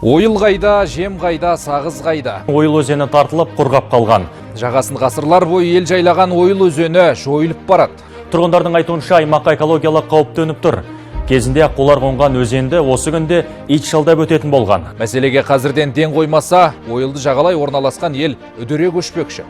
Ойыл қайда, жем қайда, сағыз қайда? Ойыл өзені тартылып, құрғап қалған. Жағасын ғасырлар бойы ел жайлаған Ойыл өзені жойылып барады. Тұрғындардың айтуынша, аймаққа экологиялық қауіп төніп тұр. Кезінде аққулар қонған өзенді осы күнде ит жалдап өтетін болған. Мәселеге қазірден ден қоймаса, Ойылды жағалай орналасқан ел үдере көшпекші.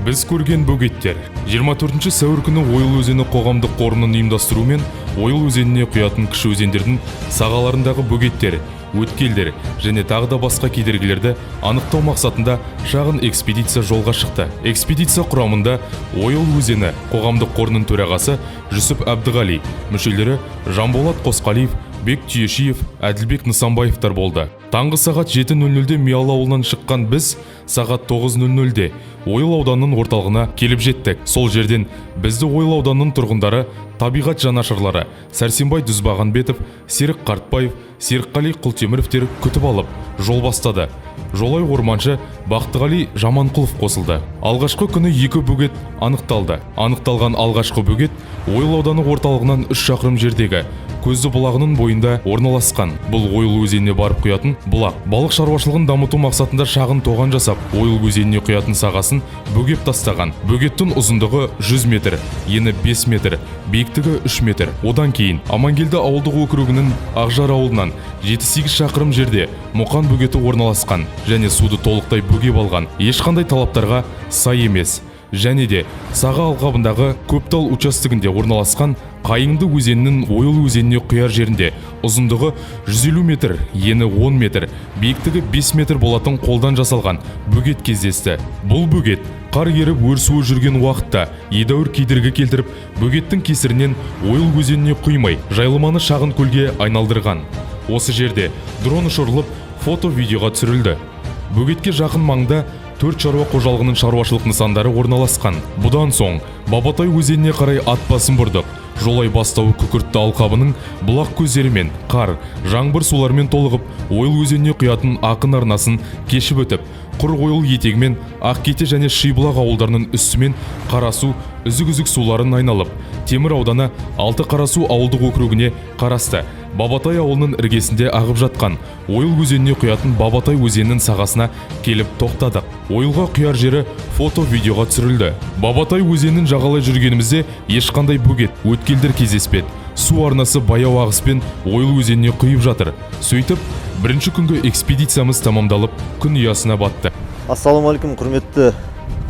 Біз көрген бөгеттер. 24 сәуір күні Ойыл өзені қоғамдық қорының ұйымдастыруымен Ойыл өзеніне құятын кіші өзендердің сағаларындағы бөгеттер, өткелдер және тағы да басқа кедергілерді анықтау мақсатында шағын экспедиция жолға шықты. Экспедиция құрамында Ойыл өзені қоғамдық қорының төрағасы Жүсіп Әбдіғали, мүшелері Жанболат Қосқалиев, Бек Түйешиев, Әділбек Нысанбаевтар болды. Таңғы сағат 7:00-де Миялы ауылынан шыққан біз сағат 9:00-де Ойыл ауданының орталығына келіп жеттік. Сол жерден бізді Ойыл ауданының тұрғындары, табиғат жанашырлары Сәрсенбай Дүзбағанбетов, Серік Қартбаев, Серікқали Құлтеміровтер күтіп алып, жол бастады. Жолай орманшы Бақтығали Жаманқұлов қосылды. Алғашқы күні екі бөгет анықталды. Анықталған алғашқы бөгет Ойыл ауданы орталығынан 3 шақырым жердегі Көзді бұлағының бойында орналасқан. Бұл Ойыл өзеніне барып құятын бұлақ. Балық шаруашылығын дамыту мақсатында шағын тоған жасап, Ойыл өзеніне құятын сағасын бөгеп тастаған. Бөгеттің ұзындығы 100 метр, ені 5 метр, биіктігі 3 метр. Одан кейін Амангелді ауылдық округінің Ақжар ауылынан 7-8 шақырым жерде Мұқан бөгеті орналасқан және суды толықтай бөгеп алған. Ешқандай талаптарға сай емес. Және де саға алқабындағы Көптал участогінде орналасқан Қайыңды өзенінің Ойыл өзеніне құяр жерінде ұзындығы 150 метр, ені 10 метр, биіктігі 5 метр болатын қолдан жасалған бөгет кездесті. Бұл бөгет қар еріп, өр суы жүрген уақытта едәуір кедергі келтіріп, бөгеттің кесірінен Ойыл өзеніне құймай, жайылманы шағын көлге айналдырған. Осы жерде дрон ұшырылып, фото видеоға түсірілді. Бөгетке жақын маңда төрт шаруа қожалығының шаруашылық нысандары орналасқан. Бұдан соң Бабатай өзеніне қарай ат басын бұрдық. Жолай бастауы күкіртті алқабының бұлақ көздерімен, қар, жаңбыр суларымен толығып, Ойыл өзеніне құятын ақын арнасын кешіп өтіп, құр Ойыл етегімен Ақкете және Шибұлақ ауылдарының үстімен Қарасу үзік-үзік суларын айналып, Темір ауданы Алты Қарасу ауылдық округіне қарасты Бабатай ауылының іргесінде ағып жатқан Ойыл өзеніне құятын Бабатай өзенінің сағасына келіп тоқтадық. Ойылға құяр жері фото видеоға түсірілді. Бабатай өзенін жағалай жүргенімізде ешқандай бөгет, өткелдер кездеспеді. Су арнасы баяу ағыспен Ойыл өзеніне құйып жатыр. Сөйтіп, бірінші күнгі экспедициямыз тамамдалып, күн ұясына батты. Ассалаумағалейкум, құрметті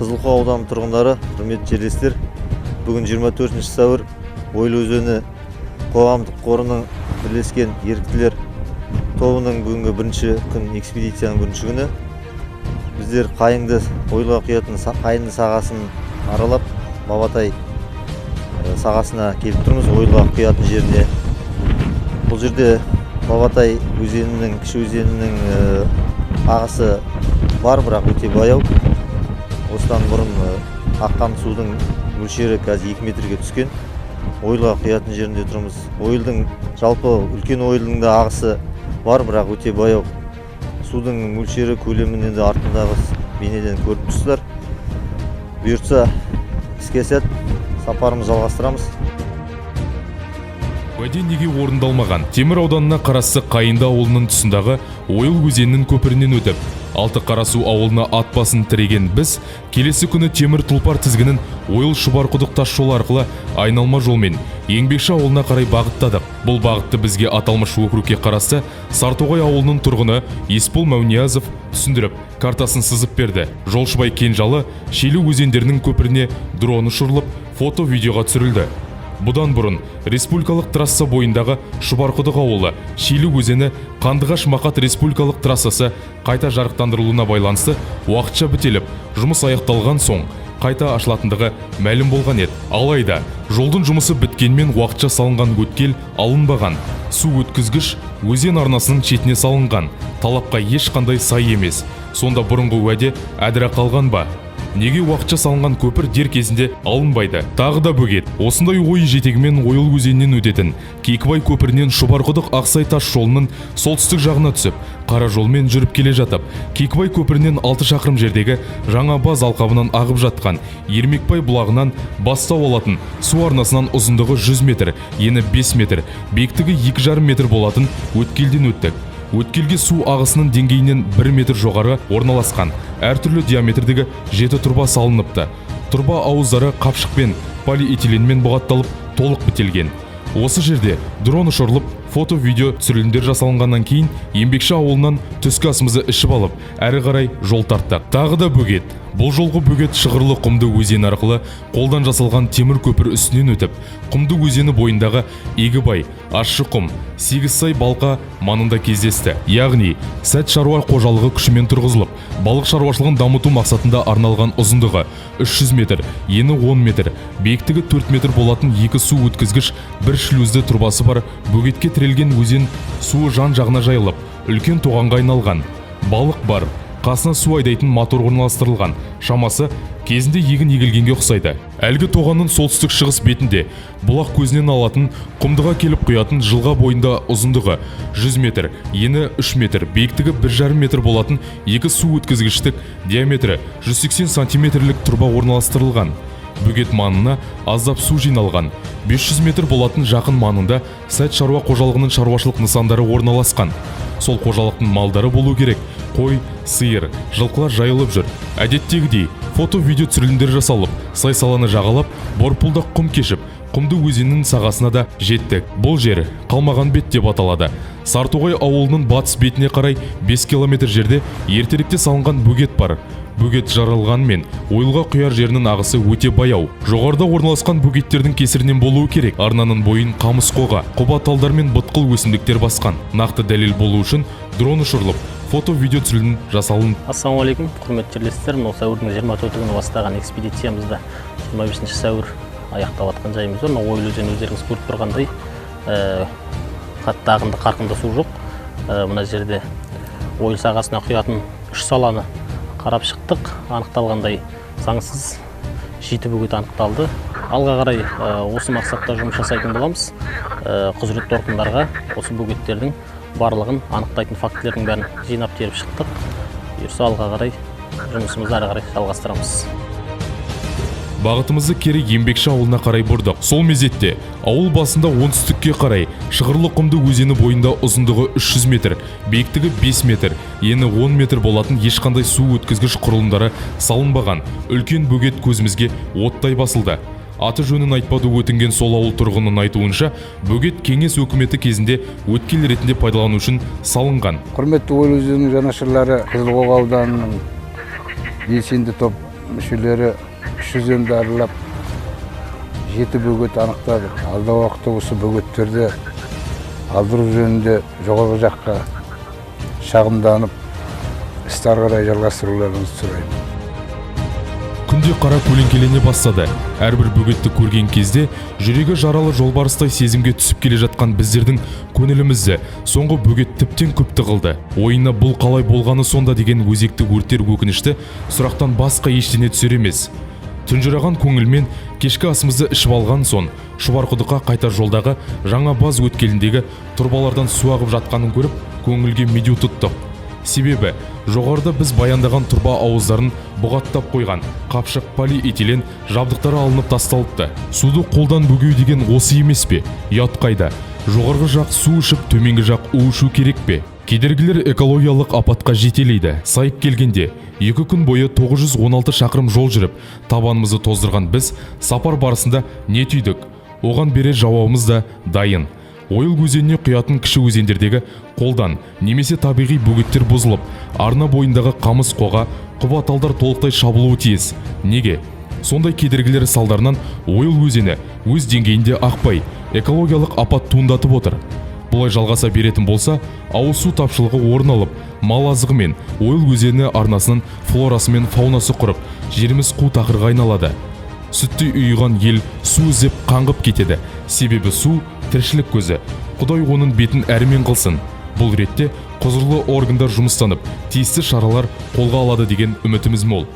Қызылқоға ауданы тұрғындары, құрметті жерлестер! Бүгін 24 сәуір, Ойыл өзені қоғамдық қорының бірлескен еріктілер тобының бүгінгі бірінші күн, экспедицияның бірінші күні. Біздер Қайыңды, Ойылға құятын Қайыңды сағасын аралап, Бабатай сағасына келіп тұрмыз, Ойылға құятын жеріне. Бұл жерде Бабатай өзенінің, кіші өзенінің ағысы бар, бірақ өте баяу. Осыдан бұрын аққан судың мөлшері қазір 2 метрге түскен. Ойылға құятын жерінде тұрмыз. Ойылдың, жалпы үлкен Ойылдың да ағысы бар, бірақ өте баяу. Судың мөлшері, көлемін енді артындағы бейнеден көріп тұрсыздар. Бұйыртса, іске сәт, сапарымызды жалғастырамыз. Уәде неге орындалмаған? Темір ауданына қарасты Қайыңды ауылының тұсындағы Ойыл өзенінің көпірінен өтіп, Алты Қарасу ауылына ат басын тіреген біз келесі күні темір тұлпар тізгінін Ойыл Шұбарқұдық тас жолы арқылы айналма жолмен Еңбекші ауылына қарай бағыттадық. Бұл бағытты бізге аталмыш округке қарасты Сартоғай ауылының тұрғыны Есбол Мәуниязов түсіндіріп, картасын сызып берді. Жолшыбай, Кенжалы, Шилі өзендерінің көпіріне дрон ұшырылып, фото видеоға түсірілді. Бұдан бұрын республикалық трасса бойындағы Шұбарқұдық ауылы, Шилі өзені, Қандығаш Мақат республикалық трассасы қайта жарықтандырылуына байланысты уақытша бітеліп, жұмыс аяқталған соң қайта ашылатындығы мәлім болған еді. Алайда жолдың жұмысы біткенмен, уақытша салынған өткел алынбаған. Су өткізгіш өзен арнасының шетіне салынған. Талапқа ешқандай сай емес. Сонда бұрынғы уәде әдіре қалған ба? Неге уақытша салынған көпір дер кезінде алынбайды? Тағы да бөгет. Осындай ой жетегімен Ойыл өзенінен өтетін Киікбай көпірінен Шұбарқұдық Ақсай тас жолының солтүстік жағына түсіп, қара жолмен жүріп келе жатып, Киікбай көпірінен 6 шақырым жердегі Жаңа баз алқабынан ағып жатқан Ермекбай бұлағынан бастау алатын су арнасынан ұзындығы 100 метр, ені 5 метр, биіктігі 2,5 метр болатын өткелден өттік. Өткелге су ағысының деңгейінен 1 метр жоғары орналасқан әртүрлі диаметрдегі 7 тұрба салыныпты. Тұрба ауыздары қапшықпен, полиэтиленмен бұғатталып, толық бітелген. Осы жерде дрон ұшырылып, фото-видео түсірілімдер жасалынғаннан кейін Еңбекші ауылынан түскі асымызды ішіп алып, әрі қарай жол тарттық. Тағы да бөгет. Бұл жолғы бөгет шығырлы құмды өзен арқылы қолдан жасалған темір көпір үстінен өтіп, құмды өзені бойындағы Егібай, Ащы құм, Сегізсай балқа маңында кездесті. Яғни, Сәт шаруа қожалығы күшімен тұрғызылып, балық шаруашылығын дамыту мақсатында арналған ұзындығы 300 метр, ені 10 метр, биіктігі 4 метр болатын екі су өткізгіш бір шлюзді тұрбасы бар бөгетке тірелген өзен суы жан-жағына жайылып, үлкен тоғанға айналған. Балық бар, қасына су айдайтын мотор орналастырылған. Шамасы кезінде егін егілгенге ұқсайды. Әлгі тоғанның солтүстік шығыс бетінде бұлақ көзінен алатын құмдыға келіп құятын жылға бойында ұзындығы 100 метр, ені 3 метр, биіктігі 1,5 метр болатын екі су өткізгіштік диаметрі 180 сантиметрлік тұрба орналастырылған. Бөгет маңына аздап су жиналған. 500 метр болатын жақын маңында Сәт шаруа қожалығының шаруашылық нысандары орналасқан. Сол қожалықтың малдары болу керек. Қой, сиыр, жылқылар жайылып жүр. Әдеттегідей фото-видео түсірілімдер жасалып, сай саланы жағалап, борпылдақ құм кешіп, құмды өзеннің сағасына да жеттік. Бұл жер Қалмағанбет деп аталады. Сартоғай ауылының батыс бетіне қарай 5 километр жерде ертеректе салынған бөгет бар. Бөгет жарылғанмен, Ойылға құяр жерінің ағысы өте баяу. Жоғарыда орналасқан бөгеттердің кесірінен болуы керек. Арнаның бойын қамыс қоға, құба талдар мен бытқыл өсімдіктер басқан. Нақты дәлел болу үшін дрон ұшырылып, фото-видео түсірілім жасалынды. Ассалаумағалейкум, құрметті жерлестер. Мынау сәуірдің 24 күні бастаған экспедициямызда 25 сәуір аяқтап жатқан жайымыз бар. Мынау Ойыл өзені өздеріңіз көріп тұрғандай, қатты ағынды, қарқынды су жоқ. Мына жерде Ойыл сағасына құятын үш саланы қарап шықтық. Анықталғандай заңсыз 7 бөгет анықталды. Алға қарай осы мақсатта жұмыс жасайтын боламыз. Құзыретті органдарға осы бөгеттердің барлығын анықтайтын фактілердің бәрін жинап теріп шықтық. Бұйырса, алға қарай жұмысымызды әрі қарай жалғастырамыз. Бағытымызды кері Еңбекші ауылына қарай бұрдық. Сол мезетте ауыл басында оңтүстікке қарай шығырлы құмды өзені бойында ұзындығы 300 метр, биіктігі 5 метр, ені 10 метр болатын ешқандай су өткізгіш құрылымдары салынбаған үлкен бөгет көзімізге оттай басылды. Аты жөнін айтпауды өтінген сол ауыл тұрғынының айтуынша, бөгет кеңес өкіметі кезінде өткел ретінде пайдалану үшін салынған. Құрметті Ойыл өзенінің жанашырлары, Қызылқоға ауданының белсенді топ мүшелері үш өзенді аралап, 7 бөгет анықтадық. Алдағы уақытта осы бөгеттерді алдыру жөнінде жоғарғы жаққа шағымданып, істі ары қарай жалғастыруларыңызды сұраймын. Күнде қара көлеңкелене бастады. Әрбір бөгетті көрген кезде жүрегі жаралы жолбарыстай сезімге түсіп келе жатқан біздердің көңілімізді соңғы бөгет тіптен күпті қылды. Ойына бұл қалай болғаны сонда деген өзекті өртер өкінішті сұрақтан басқа ештеңе түсер емес. Тұнжыраған көңілмен кешкі асымызды ішіп алған соң Шұбарқұдыққа қайта жолдағы Жаңа баз өткеліндегі тұрбалардан су ағып жатқанын көріп, көңілге медеу тұттық. Себебі жоғарыда біз баяндаған тұрба ауыздарын бұғаттап қойған қапшық полиэтилен жабдықтары алынып тасталыпты. Суды қолдан бөгеу деген осы емес пе? Ұят қайда? Жоғарғы жақ су ішіп, төменгі жақ у ішу керек пе? Кедергілер экологиялық апатқа жетелейді. Сайып келгенде, 2 күн бойы 916 шақырым жол жүріп, табанымызды тоздырған біз сапар барысында не түйдік? Оған берер жауабымыз да дайын. Ойыл өзеніне құятын кіші өзендердегі қолдан немесе табиғи бөгеттер бұзылып, арна бойындағы қамыс қоға, құба талдар толықтай шабылуы тиіс. Неге? Сондай кедергілер салдарынан Ойыл өзені өз деңгейінде ақпай, экологиялық апат туындатып отыр. Бұлай жалғаса беретін болса, ауыз су тапшылығы орын алып, мал азығы мен Ойыл өзені арнасының флорасы мен фаунасы құрып, жеріміз қу тақырға айналады. Сүттей ұйыған ел су іздеп қаңғып кетеді. Себебі су тіршілік көзі. Құдай оның бетін әрмен қылсын. Бұл ретте құзырлы органдар жұмыстанып, тиісті шаралар қолға алады деген үмітіміз мол.